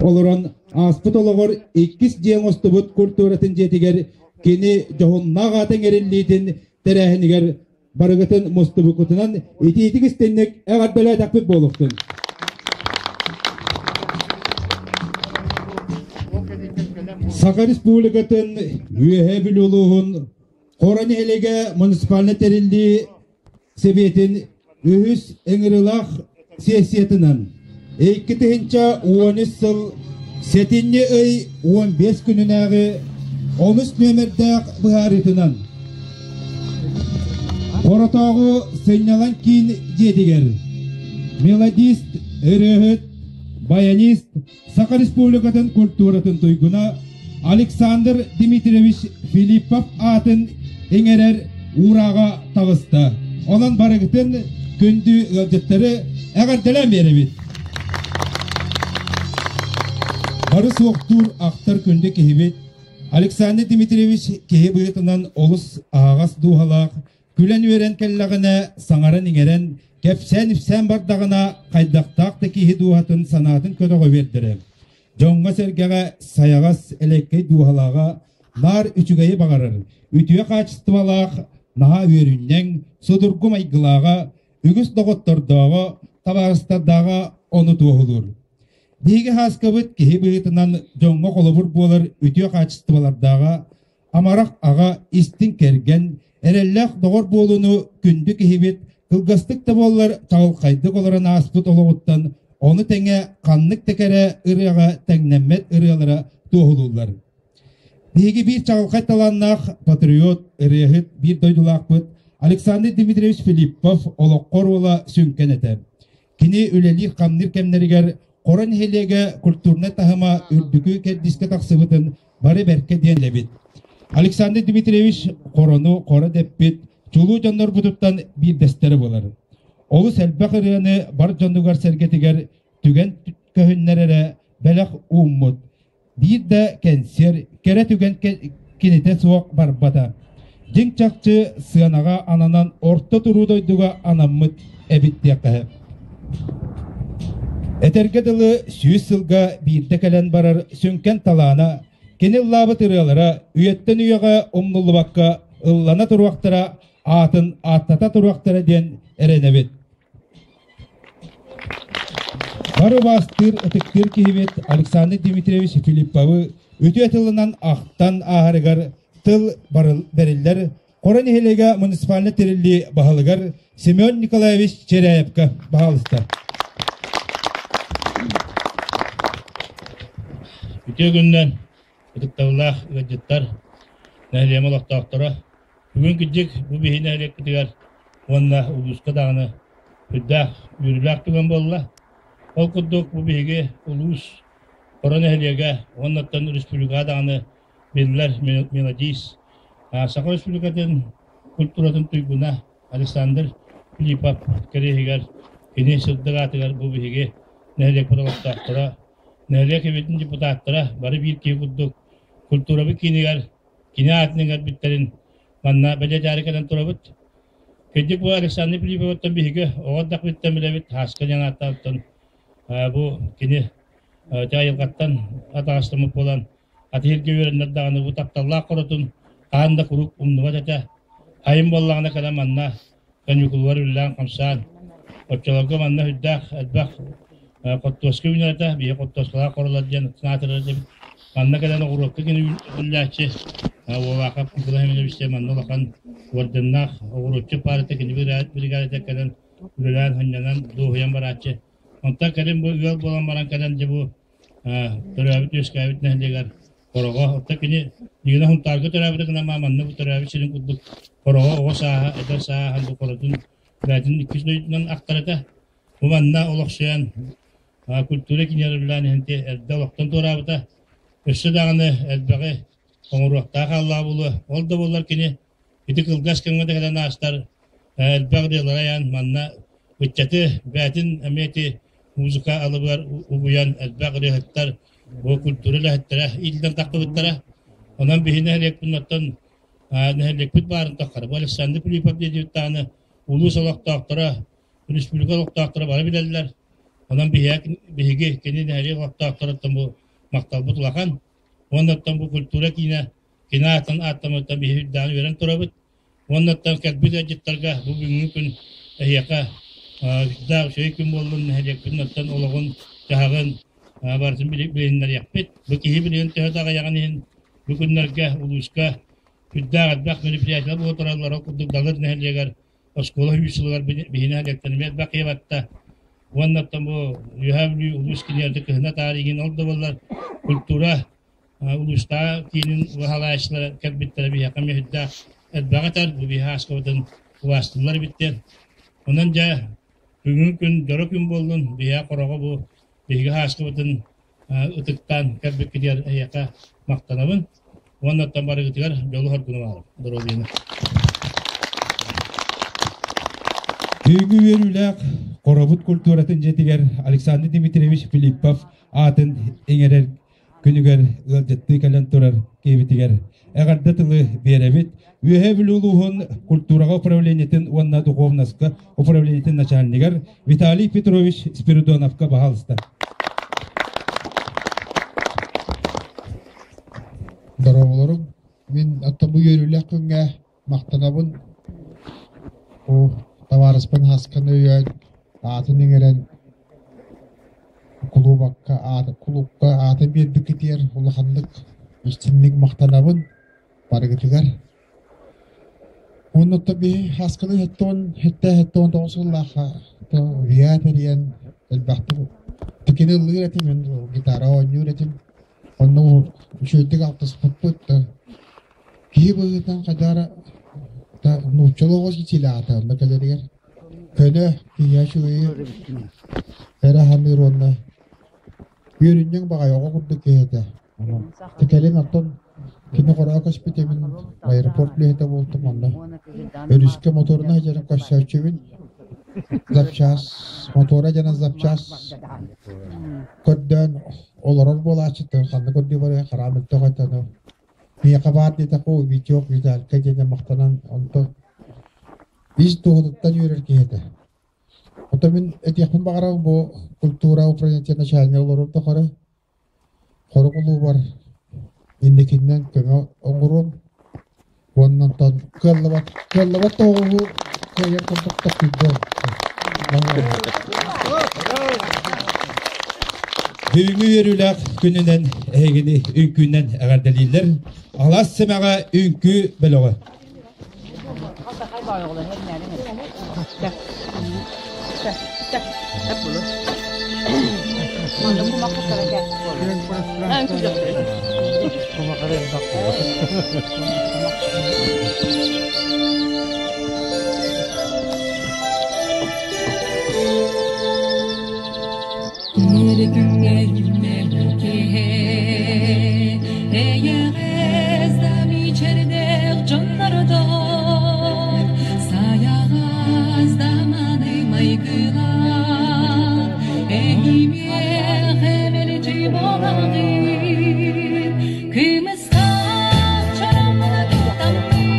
Олорон ааспыт олоҕор иккис дьиэ оҥостубут культуратын дьиэтигэр кини дьоһуннаах аата иҥэриллиитин тэрээһинигэр барыгытын мустубуккутунан итиитик истинник эҕэрдэлээтэхпит буолуохтун. Саха Республикатын Үөһээ Бүлүү улууһун Хоро нэһилиэгэ муниципальнай тэриллии Сэбиэтин үһүс ыҥырыылаах сессиятынан 2013 сыл сэтинньи ый 15 күнүнээҕи онус нүөмэрдээх быһаарыытынан Хоротооҕу сынньалаҥ киин дьиэтигэр мелодист, ырыаһыт, баянист, Саха Республикатын культуратын туйгуна Александр Дмитриевич Филиппов аатын иҥэрэр уурааҕа таҕыста. Онон барыгытын күндү ыалдьыттары эҕэрдэлээн биэрэбит. Бары суохтуур ахтар күндү киһибит Александр Дмитриевич киһи быһыытынан олус аһаҕас дууһалаах, Күлэн-үөрэн кэллэҕинэ, саҥаран-иҥэрэн, кэпсээн-ипсээн бардаҕына, хайдахтаах да киһи дууһатын санаатын көтөҕө биэрдэрэ. Дьоҥҥо-сэргэҕэ сайаҕас, элэккэй дууһалааҕа наар үчүгэйи баҕарар, үтүө хаачыстыбалаах, наһаа үөрүнньэҥ, судургу майгылааҕа, үгүс доҕоттордооҕо, табаарыстардааҕа ону туоһулуур. Биһиги Һааскабыт киһи быһыытынан дьоҥҥо холобур буолар үтүө хаачыстыбалардааҕа Амарах аҕа, истиҥ кэргэн, эрэллээх доҕор буолууну күндү киһибит кылгастык да буоллар чаҕылхайдык олорон ааспыт олоҕуттан ону тэҥэ ханнык да кэрэ ырыаҕа тэҥнэммэт ырыалара туоһулууллар. Биһиги биир чаҕылхай талааннаах патриот, ырыаһыт, биир дойдулаахпыт Александр Дмитриевич Филиппов олоххо оруола сүҥкэн этэ. Кини үлэлиир-хамныыр кэмнэригэр Хоро нэһилиэгэ культурнай таһыма үрдүкү кэрдиискэ тахсыбытын бары бэркэ диэн билэбит. Александр Дмитриевич хорону хоро дэппит чулуу дьоннорбутуттан биирдэстэрэ буолар. Олус элбэх ырыаны бар дьонугар-сэргэтигэр түгэн көһүннэр эрэ бэлэх ууммут. Биир да кэнсиэр кэрэ түгэн кинитэ суох барбата. Дьиҥ чахчы сыанаҕа ананан орто туруу дойдуга анаммыт эбит диэххэ. Этэргэ дылы, 100 сылга биирдэ кэлэн барар сүҥкэн талаана, кини ыллаабыт ырыалара үйэттэн үйэҕэ умнуллубакка ыллана туруохтара, аатын ааттата туруохтара диэн эрэнэбит. Бары убаастыыр, ытыктыыр киһибит Александр Дмитриевич Филипповы үтүө тылынан ахтан ааһарыгар тыл бэриллэр Хоро нэһилиэгэ муниципальнай тэриллии баһылыгар Семен Николаевич Черяевка баһаалыста. Үтүө күнүнэн ытыктабыллаах ыалдьыттар, нэһилиэм олохтоохторо. Бүгүн кырдьык бу биһи нэһилиэкпитигэр уонна улууска даҕаны сүрдээх үөрүүлээх түгэн буолла. Ол курдук бу биһиги улуус Хоро нэһилиэгэ уоннаттан республикаҕа даҕаны биллэр мелодист, Саха Республикатын культуратын туйгуна Александр Филиппов кэриэһигэр кини сырдык аатыгар бу биһиги нэһилиэкпит олохтоохторо, нэһилиэк эбитин депутаттара бары биир киһи курдук культурабыт киинигэр кини аатын иҥэрбиттэрин манна бэлиэтээри кэлэн турабыт. Кырдьык бу Александр Филипповыттан биһиги оҕо эрдэхпититтэн билэбит, Һааска диэн ааттаабыттан бу кини айылҕаттан атаҕастаммыт буолан атыһырга үөрэннэр даҕаны бу тапталлаах хоротун хаһан да куруук умнубат этэ. Айым буоллаҕына кэлэн манна каникулугар үлэлээн-хамсаан, оччолорго манна үрдээх элбэх хортуоска үүнэр этэ, биһиги хортуоскалаах хоролор диэн санаатырар этибит. Манна кэлэн оҕуруокка кини үлэлээччи Уолаахап Николай Семенович диэн манна улахан орденнаах оҕуруотчут баар этэ, кини бригадата кэлэн үлэлээн, сынньанан, дуоһуйан барааччы. Онтон кэлин бу ыал буолан баран кэлэн дьэ бу төрөөбүт-үөскээбит нэһилиэгэр Хороҕо, оттон кини Нина Хунтаарга төрөөбүтэ гынан манна бу төрөөбүт сирин курдук Хороҕо оҕо сааһа, эдэр сааһа бу хоротун бэйэтин иккис дойдутунан ахтар этэ. Бу манна олохсуйан культура киинигэр үлэлээн иһэн эрдэ олохтон туораабыта. Өссө даҕаны элбэҕи оҥоруохтаах хааллаҕа буолуо. Ол да буоллар кини ити кылгас кэмҥэ да кэлэн аастар элбэх ырыалары айан манна ыччаты бэйэтин эмиэ ити музыка алыбыгар угуйан элбэх ырыаһыттар бу культура үлэһиттэрэ иитиллэн тахсыбыттара. Онон биһи нэһилиэкпин оттон нэһилиэкпит баарын тоххара. Бу Александр Филиппов диэбит даҕаны улуус олохтоохторо, республика олохтоохторо бары билэллэр. Онон биһиги кини нэһилиэк олохтоохторуттан бу махталбыт улахан. Уонна оттон бу культура киинэ кини аатын ааттаммыттан биһиги үрдээн үөрэн турабыт. Уонна оттон кэлбит ыалдьыттарга бу бүгүҥҥү күн эһиэхэ үрдээх үчүгэй күн буоллун, нэһилиэкпитин оттон олоҕун-дьаһаҕын барытын билиһиннэриэхпит. Бу киһи билигин төһө да аҕыйаҕын иһин бу күннэргэ улууска үрдээх элбэх мероприятиелар буола тураллар. Ол курдук Далыр нэһилиэгэр оскуола үс сылыгар биһи нэһилиэктэн эмиэ элбэх киһи батта. Уонна оттон бу Үөһээ Бүлүү улуус киинигэр кыһына таарыйгын ол да буоллар культура улуустааҕы киинин баһылааччылара кэлбиттэрэ биһиэхэ эмиэ сүрдээх элбэҕи этэр, бу биһи ааскабытын убаастыыллар эбит диэн. Онон дьэ бүгүҥҥү күн дьоро күн буоллун, биһиэхэ хороҕо бу биһиги ааскабытын ытыктаан кэлбиккитигэр эһиэхэ махтанабын. Уонна оттон барыгытыгар дьолу-соргуну баҕарабын. Доруобуйаны. Бүгүҥҥү үөрүүлээх Хоробут культуратын дьиэтигэр Александр Дмитриевич Филиппов аатын иҥэрэр күнүгэр ыалдьыттыы кэлэн турар киһибитигэр эҕэрдэ тылы биэрэбит. Үөһээ Бүлүү улууһун культураҕа управлениетын уонна духовноска управлениетын начальнигар Виталий Петрович Спиридоновка баһаалыста. Дорооболоруҥ. Мин оттон бу үөрүүлээх күҥҥэ махтанабын. Бу табаарыспын Хасканы өйөөн, аатын иҥэрэн кулуубакка ааты, кулуупка аатын биэрбиккитигэр улаханнык истиҥник махтанабын барыгытыгар. Уонна оттон биһи Хасканы 79 сыллаахха ВИА тэрийэн элбэхтик тикини ыллыыр этим, мин гитара оонньуур этим. Онно үчүгэйдик алтыспыппыт да киһи быһыытынан хайдах эрэ нууччалыы оҕус итиилээх онно кэлэригэр көнө киһиэхэ үчүгэйи эрэ саныыр уонна үөрүнньэҥ баҕайы оҕо курдук киһи этэ. Кэлин оттон кини хороҕо көспүтэ мин аэропорт үлэһитэ буолтум онно өрүскэ моторунан сылдьан көрсөөччүбүн запчас мотора дьонон запчас көрдөөн олорор буолааччыттан ханна көрдүү барыа хараам мөлтөх этэ ону миэхэ баар диэтэххэ Витек Виталька диэн махтанан онто ис дууһатыттан үөрэр киһи этэ. Оттон мин этиэхпин баҕарабын бу культура управлениетын начальнига олорор тухары Хорук улуубар инникиннэн көмө оҥоруом уонна онтон кыаллыбат кыаллыбат тоҕуһу кыайар курдук тохтуйдуом. Бүгүҥҥү үөрүүлээх күнүнэн эһигини үҥкүүнэн эҕэрдэлииллэр. Алаас сэмэҕэ үҥкүү бөлөҕө. Күҥҥэ үүнэр Эйэҕэс да мичээрдээх дьоннордоох, сайаҕас да мааны майгылаах, эһимиэхэ мэлдьи буолаҕын, кымыстаах чараммын тутаммын,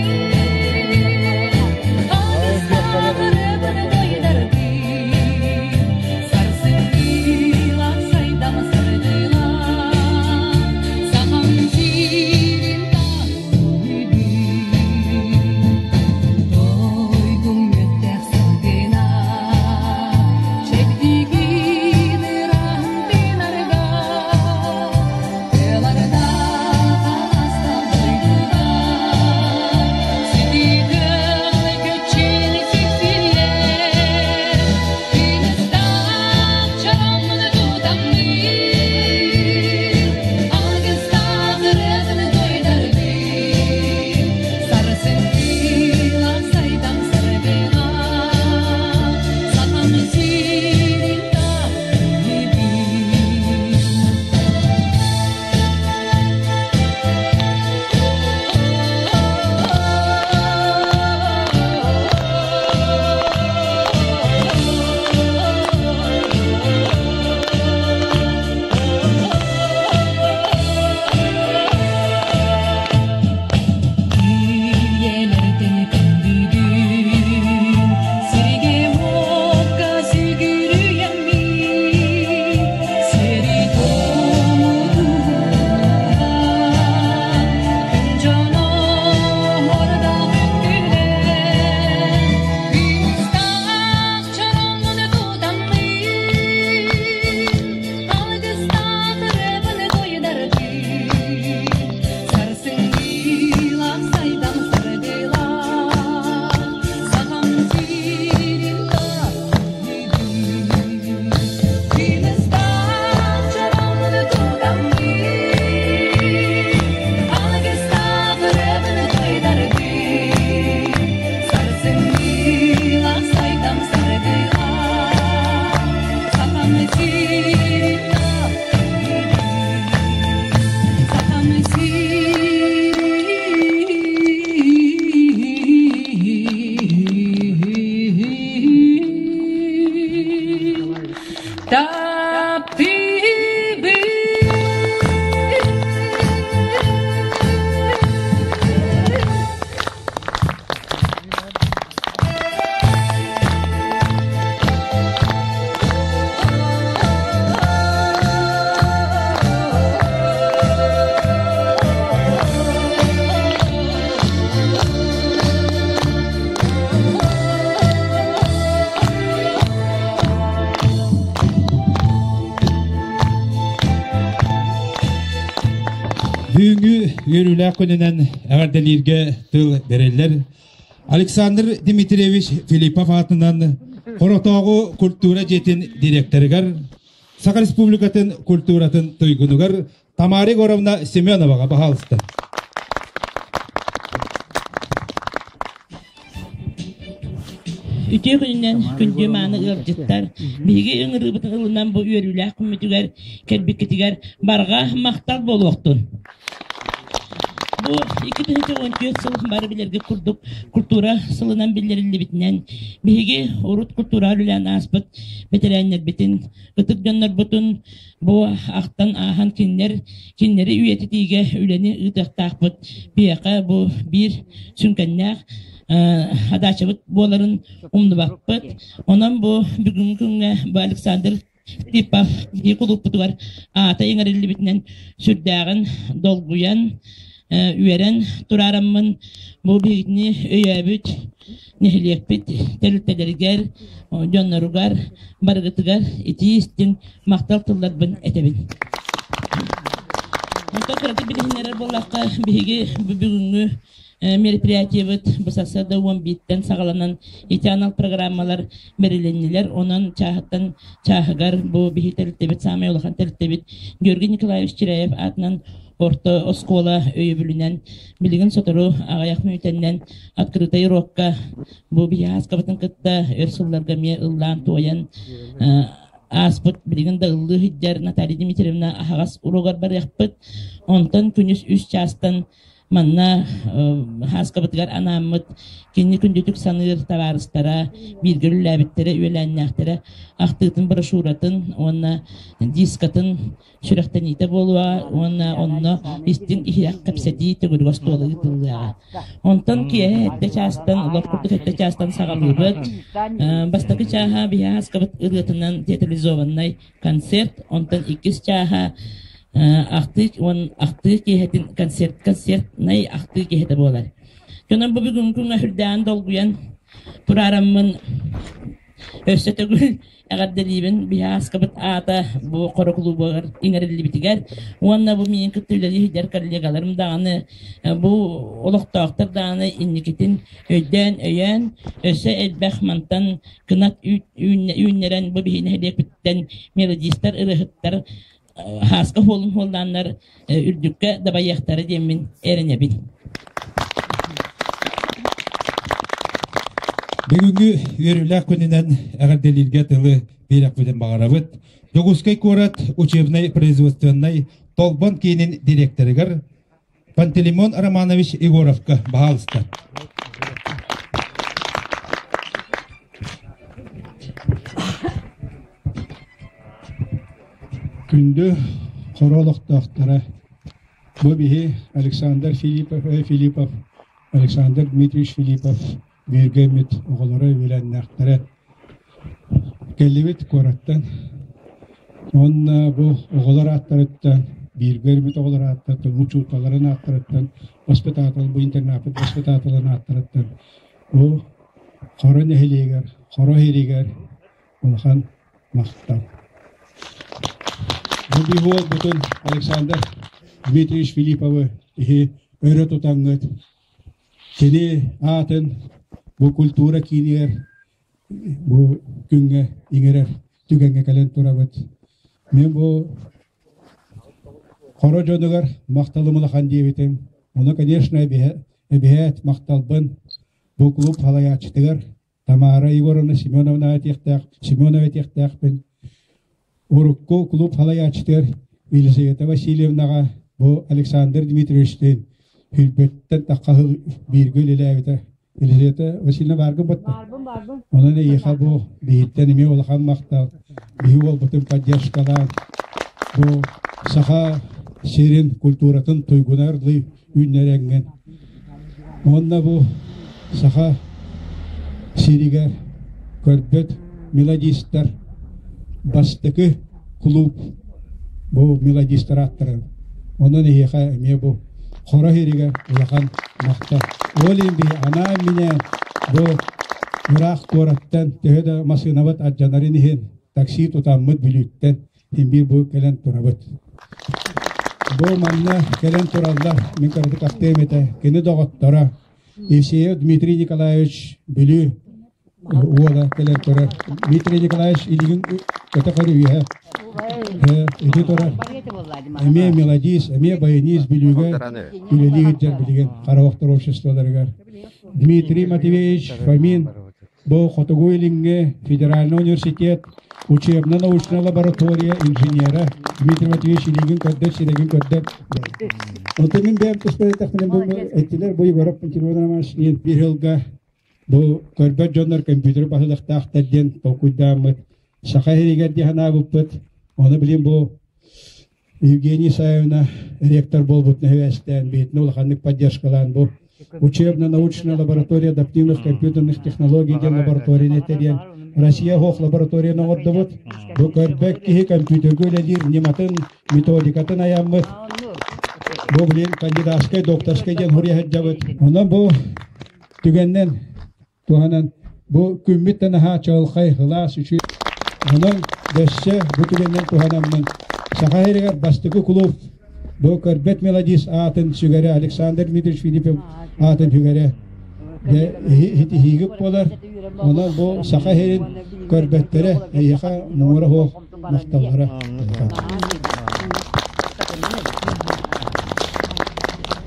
Таптыыбын. Бүгүҥҥү үөрүүлээх күнүнэн эҕэрдэлииргэ тыл бэриллэр. Александр Дмитриевич Филиппов аатынан Хоротооҕу культура дьиэтин директорыгар, Саха Республикатын культуратын туйгунугар Тамара Егоровна Семеноваҕа баһаалыста. Үтүө күнүнэн күндү мааны ыалдьыттар, биһиги ыҥырыыбытын ылынан бу үөрүүлээх күммүтүгэр кэлбиккитигэр барҕа махтал буолуохтун. Бу 2014 сыл бары билэргит курдук культура сылынан биллэриллибитинэн биһиги урут культура үлэлээн ааспыт бэтэрээннэрбитин, ытык дьоннорбутун Бу ахтан ааһан кинилэр кинилэри үйэтитиигэ үлэни ыытыахтаахпыт. Биһиэхэ бу биир сүҥкэннээх адаачабыт буоларын умнубаппыт. Онон бу бүгүҥҥү күҥҥэ бу Александр Филиппов биһиги кулууппутугар аата иҥэриллибитинэн сүрдээҕин долгуйан, үөрэн тураараммын бу биһигини өйөөбүт нэһилиэкпит тэрилтэлэригэр, дьонноругар барыгытыгар итии-истиҥ махтал тылларбын этэбин. Онтон кыратык билиһиннэрэр буоллахха, биһиги бүгүҥҥү мероприятиебыт бу сарсыарда 11-тэн саҕаланан ити анал программалар бэрилиннилэр. Онон чааһыттан чааһыгар бу биһи тэрилтэбит саамай улахан тэрилтэбит Георгий Николаевич Чиряев аатынан орто оскуола өйөбүлүнэн билигин сотору аҕыйах мүнүүтэннэн открытый уруокка бу биһи ааскабытын кытта өр сылларга эмиэ ыллаан-туойан ааспыт билигин да ыллыы сылдьар Наталья Дмитриевна аһаҕас уруогар барыахпыт. Онтон күнүс үс чаастан манна Хааскабытыгар анааммыт кини күндүтүк саныыр табаарыстара, бииргэ үлэлээбиттэрэ, үөлээннээхтэрэ ахтыытын брошюратын уонна дискатын сүрэхтэниитэ буолуоҕа уонна онно истиҥ иһирэх кэпсэтии төгүрүк остуола ыытыллыаҕа. Онтон киэһэ эрдэ чаастан, олох курдук эрдэ чаастан саҕалыыбыт. Бастакы чааһа биһи ааскабыт ырыатынан театрализованнай концерт, онтон иккис чааһа ахтыы уон ахтыы киэһэтин концерт концертнай ахтыы киэһэтэ буолар. Дьонум бу бүгүҥҥү күҥҥэ сүрдээҕин долгуйан тураараммын өссө төгүл эҕэрдэлиибин биһааскабыт аата бу Хоро кулуубугар иҥэриллибитигэр уонна бу миигин кытта үлэлии сылдьар коллегаларым даҕаны бу олохтоохтор даҕаны инникитин өйдөөн өйөөн өссө элбэх мантан кынат үүннэрэн бу биһи нэһилиэкпиттэн мелодистар ырыаһыттар Хааска хуолун хуоллааннар үрдүккэ дабайыахтара диэммин эрэнэбин. Бүгүҥҥү үөрүүлээх күнүнэн эҕэрдэлииргэ тылы биэрэхпитин баҕарабыт. Дьокуускай куорат учебнай-производственнай Толбон киинин директорыгар Пантелеймон Романович Егоровка баһаалыста. Күндү хоро олохтоохторо, бу биһи Александр Филиппов, Филиппов, Александр Дмитриевич Филиппов бииргэ эмит оҕолоро үөлээннээхтэрэ кэллибит куораттан. Уонна бу оҕолор ааттарыттан, бииргэ өрбүт оҕолор ааттарыттан, учууталларын ааттарыттан, воспитатель, бу интернаппыт воспитателын ааттарыттан бу Хоро нэһилиэгэр, Хоро иһиригэр улахан махтал. Бу биһи уолбутун Александр Дмитриевич Филипповы иһи өрө тутаҥҥыт Кини аатын бу культура киинигэр бу күҥҥэ иҥэрэр түгэҥҥэ кэлэн турабыт. Мин бу Хоро дьонугар махталым улахан диэбитим. Ону, конечно, эбиһээт махталбын бу клуб салайааччытыгар Тамара Егоровна Семеновна этиэхтээх, Семенова этиэхтээхпин. Урукку клуб салайааччытыгар Елизавета Васильевнаҕа бу Александр Дмитриевичтыын Хүлбэттэн тахха сыл бииргэ үлэлээбитэ. Елизавета Васильевна бааргын батта. Баарбын, баарбын. Онон эйиэхэ бу биһиттэн эмиэ улахан махтал. Биһи уолбутун поддержкалаан бу саха сирин культуратын туйгунарлыы үүннэрэҥҥин. Уонна бу саха сиригэр көрбөт мелодистар бастакы клуб бу мелодистар ааттарын. Онон эһиэхэ эмиэ бу Хоро сиригэр улахан махтал. Ол иһин биһи анаан-минээн бу ыраах куораттан төһө да массыынабыт алдьанарын иһин такси тутаммыт Бүлүүттэн син биир бу кэлэн турабыт. Бу манна кэлэн тураллар, мин кыратык ахтыам этэ, кини доҕотторо Евсеев Дмитрий Николаевич Бүлүү уола кэлэн турар. Дмитрий Николаевич илигин өтө көрү үөһэ ити турар. Эмиэ мелодист, эмиэ баянист Бүлүүгэ үлэлии сылдьар билигин Хараохтор обществоларыгар. Дмитрий Матвеевич Фомин бу Хотугу Илиҥҥи федеральный университет учебно-научная лаборатория инженера Дмитрий Матвеевич илиигин көрдөр, сирэгин көрдөр. Онтон мин бэйэм туспар эттэхпинэ бу эттилэр бу Егоров Пантелеймон Романович диэн биир сылга бу көрбөт дьоннор компьютер баһылыктаахтар диэн толкуйдааммыт саха иһигэр дии санаабыппыт. Ону билин бу Евгений Исаевна ректор буолбут нэһилиэстээн биһитини улаханнык поддержкалаан бу учебно-научная лаборатория адаптивных компьютерных технологий диэн лабораторияны тэрийэн Россия ХОХ лабораторияны оҥордубут. Бу көрбөт киһи компьютерга үлэлиир ньыматын, методикатын айаммыт. Бу билин кандидатскай, докторскай диэн хуруйа сылдьабыт. Онон бу түгэннэн туһанан бу күммүт да наһаа чаҕылхай, сылаас, үчүгэй. Онон өссө бу түгэннэн туһанаммын Саха сиригэр бастакы кулууп бу көрбөт мелодист аатын сүгэрэ Александр Дмитриевич Филиппов аатын сүгэрэ иһигип буолар. Онон бу Саха сирин көрбөттөрө эйиэхэ муҥура суох махталлара.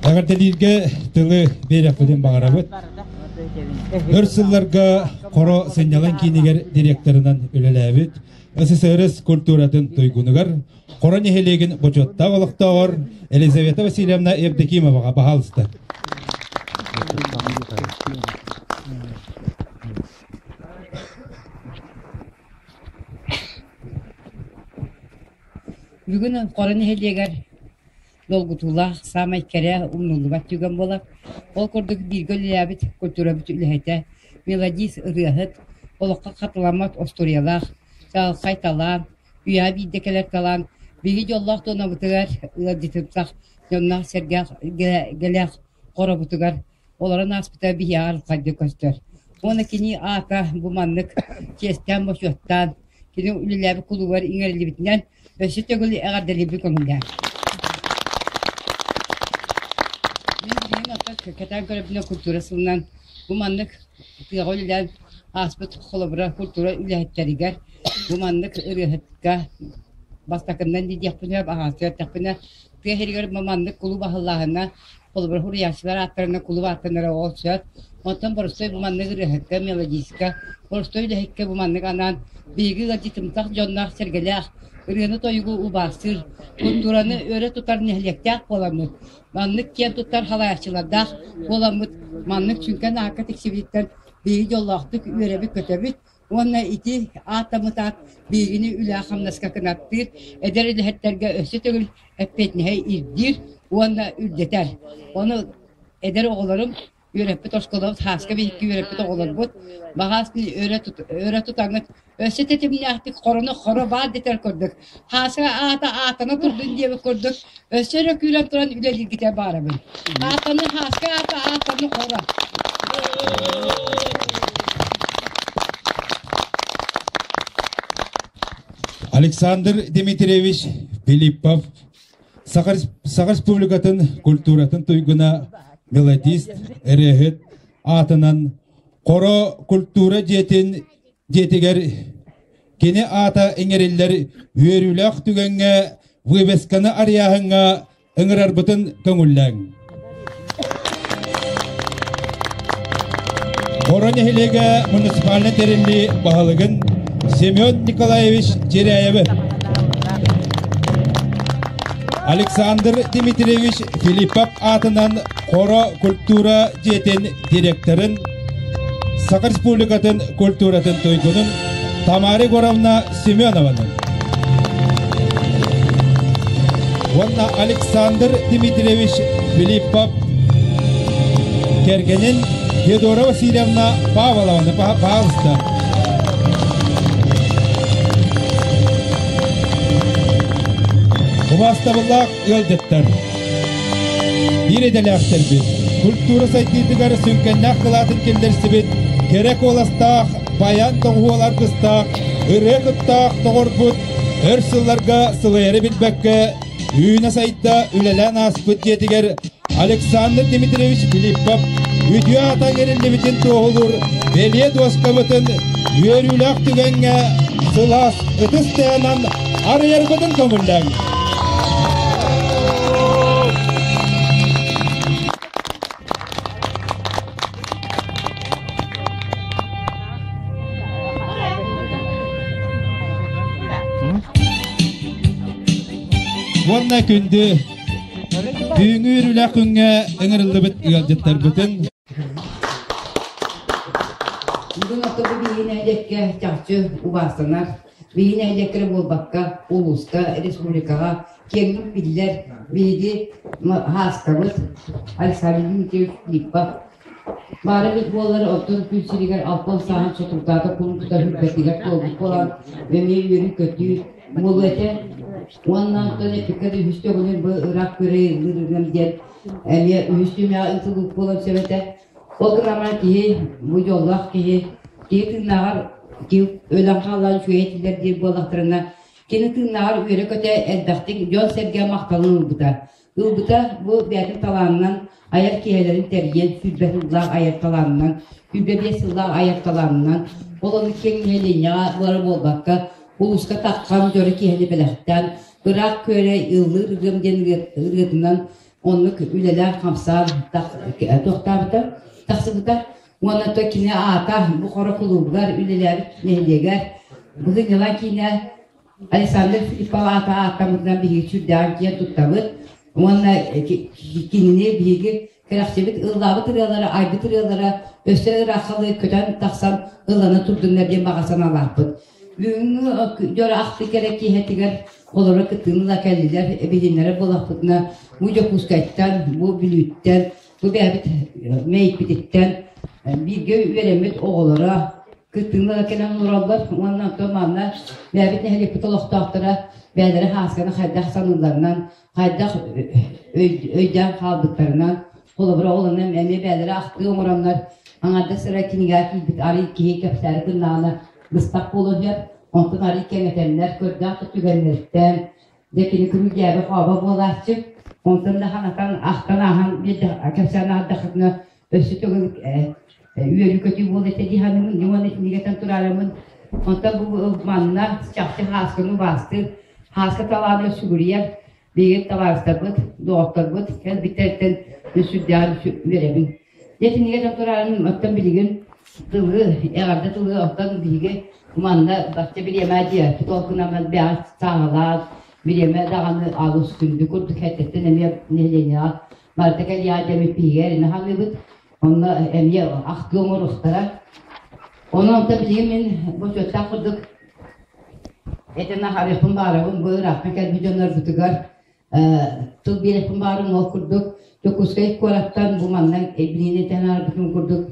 Эҕэрдэлииргэ тылы биэриэхпитин баҕарабыт. Өр сылларга Хоро сынньалаҥ киинигэр директорынан үлэлээбит СССР культуратын туйгунугар Хоро нэһилиэгин бочуоттаах олохтооҕор Елизавета Васильевна Евдокимоваҕа баһаалыста. Бүгүн Хоро нэһилиэгэр долгутуулаах, саамай кэрэ, умнуллубат түгэн буолар. Ол курдук бииргэ үлэлээбит культурабыт үлэһитэ, мелодист, ырыаһыт, олоххо хатыламмат остуоруйалаах, чаҕылхай талаан, үйэҕэ биирдэ кэлэр талаан, биһиги дьоллоох туонабытыгар ыалдьытымсах, дьонноох-сэргээх гэлээх хоробутугар олорон ааспыта биһиэхэ арылхайдык көстөр. Уонна кини аата бу маннык чиэстээн-бочуоттаан, кини үлэлээбит кулуубар иҥэриллибитинэн өссө төгүл эҕэрдэлиирбин көҥүллээн. Мин билигин оттон кэтээн көрөбүнэ культура сылынан бу маннык тыаҕа үлэлээн ааспыт холобура культура үлэһиттэригэр бу маннык ырыаһытка бастакыннан диэхпинэ аһаансыйа эттэхпинэ тыа сиригэр бу маннык кулууп аһыллааһына Холобур, суруйааччылар ааттарынан кулууп ааттанара ол сөп. Онтон боростуой бу маннык ырыаһыкка, мелодистка, боростуой үлэһиккэ бу маннык анаан биһиги ыалдьытымсах дьонноох-сэргэлээх, ырыаны-тойугу убаастыыр, культураны өрө тутар нэһилиэктээх буоламмыт, маннык киэн туттар халайааччылардаах буоламмыт, маннык сүҥкэн аакка тиксибититтэн биһиги дьоллоохтук үөрэбит-көтөбүт уонна ити ааттаммыт аат биһигини үлэҕэ-хамнаска кынаттыыр, эдэр үлэһиттэргэ өссө төгүл эппиэтинэһи ирдиир уонна үрдэтэр. Ону эдэр оҕолорум үөрэппит оскуолабыт Хааска биһикки үөрэппит оҕолорбут баҕаас өрө тутаҥҥыт өссө тэтимнээхтик хорону хоро баар дэтэр курдук Хааска аата аатана турдун диэбит курдук өссө өрө күүрэн туран үлэлииргитэ баарабын. Аатаны Хааска аата аатаны хоро. Александр Дмитриевич Филиппов Саха Республикатын культуратын туйгуна, мелодист, ырыаһыт аатынан Хоро культура дьиэтин дьиэтигэр кини аата иҥэриллэр үөрүүлээх түгэҥҥэ вывесканы арыйааһыҥҥа ыҥырарбытын көҥүллээҥ. Хоро нэһилиэгэ муниципальнай тэриллии баһылыгын Семен Николаевич Теряевы, Александр Дмитриевич Филиппов аатынан Хоро культура дьиэтин директорын. Саха Республикатын культуратын туйгунун Тамара Егоровна Семенованы уонна Александр Дмитриевич Филиппов кэргэнин Федора Васильевна Павлованы пожалуйста. Убаастабыллаах ыалдьыттар, биир идэлээхтэрбит, культура сайдыытыгар сүҥкэннээх кылаатын киллэрсибит кэрэ куоластаах, баян доҕуһуол аргыстаах, ырыа кыттаах доҕорбут өр сылларга сылайары билбэккэ үүнэ-сайда үлэлээн ааспыт дьиэтигэр Александр Дмитриевич Филиппов үтүө аата иҥэриллибитин туоһулуур бэлиэ дуоскабытын үөрүүлээх түгэҥҥэ сылаас ытыс тыаһынан арыйарбытын көҥүллээҥ. Уонна күндү Түүҥүүр үлэ күҥҥэ ыҥырыллыбыт ыалдьыттарбытын Бүгүн оттоку биһиги нэһилиэккэ чахчы убаастанар, биһиги нэһилиэккэ эрэ буолбакка, улууска, республикаҕа киэҥник биллэр биһиги Һааскабыт Александр Дмитриевич Филиппов баара эбит буоллар, оттон күн сиригэр 60 сааһын соторутааҕыта кулун тутар үрбэтигэр туолбут буолан, эмиэ үөрүү-көтүү буолуо этэ. Уонна онтон эппиккэ да үһүс төгүлүн бу ыраах күрэй ыллыыр диэн эмиэ үһүс түмэҕи ыытыллыбыт буолан сөп этэ. Ол гынан киһи бу дьоллоох киһи киһи тыыннааҕар киһи өлөн хаалан үчүгэй этилэр диир буоллахтарына кини тыыннааҕар үөрэ-көтө элбэхтик дьон-сэргэ махталын ылбыта. Ылбыта бу бэйэтин талаанынан айар киэһэлэрин тэрийэн 20 сыллаах айар талаанынан, 25 сыллаах айар талаанынан, ол ону киэҥ нэһилиэнньэҕэ бары буолбакка, улууска таххан дьоро киэһэни бэлэхтээн, ыраах күөрэ ыллыыр ырыам диэн ырыатынан оннук үлэлээн-хамсаан туохтаабыта, тахсыбыта. Уонна то кини аата бу Хоро кулуубугар үлэлээбит нэһилиэгэр Быһыынньалаан киинэ Александр Филиппов аата ааттаммытынан биһиги сүрдээҕин киэн туттабыт уонна кинини биһиги кэрэхсибит ыллаабыт ырыалара, айбыт ырыалара өссө ырааххалыы көтөн тахсан ыллана турдуннар диэн баҕа санаалаахпыт. Бүгүҥҥү дьоро ахтыы кэрэ киэһэтигэр олоро кыттыыны ыла кэллилэр, билиннэрэр буоллахпытына, бу Дьокуускайтан, бу Бүлүүттэн, бу бэйэбит Мэйикпититтэн бииргэ үөрэммит оҕолоро кыттыыны кэлэн олороллор уонна онтон манна бэйэбит нэһилиэкпит олохтоохторо бэйэлэрэ Һаасканы хайдах саныылларынан, хайдах өйдөөн хаалбыттарынан, холобура ол онон эмиэ бэйэлэрэ ахтыы оҥороннор аҥардас эрэ кинигэҕэ киирбит арый киһи кэпсээри гыннаҕына быстах буолуон сөп, онтон арый кэҥэтэннэр, көрдөөх да түгэннэриттэн, дьэ кини күрүлгээбэ хообо буолааччы, онтон да ханатан ахтан ааһан кэпсээн аһардаххытына өссө төгүл үөрүү-көтүү буолла этэ дии саныыбын уонна итиннигэтэн тураарыммын онтон бу манна чахчы Һаасканы убаастыыр Һааска талааны сүгүрүйэр биһиги табаарыстарбыт доҕотторбут кэлбиттэриттэн сүрдээҕин үөрэбин дьэ итиннигэтэн тураарым оттон билигин тылы эҕэрдэ тылы оттон биһиги манна бачча бириэмэ диэ толкунаммын бэҕэ сааһылаан бириэмэ даҕаны алыс күндү курдук эрдэттэн эмиэ нэһилиэнньэҕэ барыта кэлиэҕэ диэмиппиһигэр ханыыбыт Онно эмиэ ахтыы оҥоруохтара. Онон онто билигин мин бочуоттаах курдук этэн аһарыахпын баарабын бу ыраахтан кэлбит дьоннорбутугар тыл биэриэхпин баарым ол курдук Дьокуускай куораттан бу манна билигин этэн аарбытым курдук.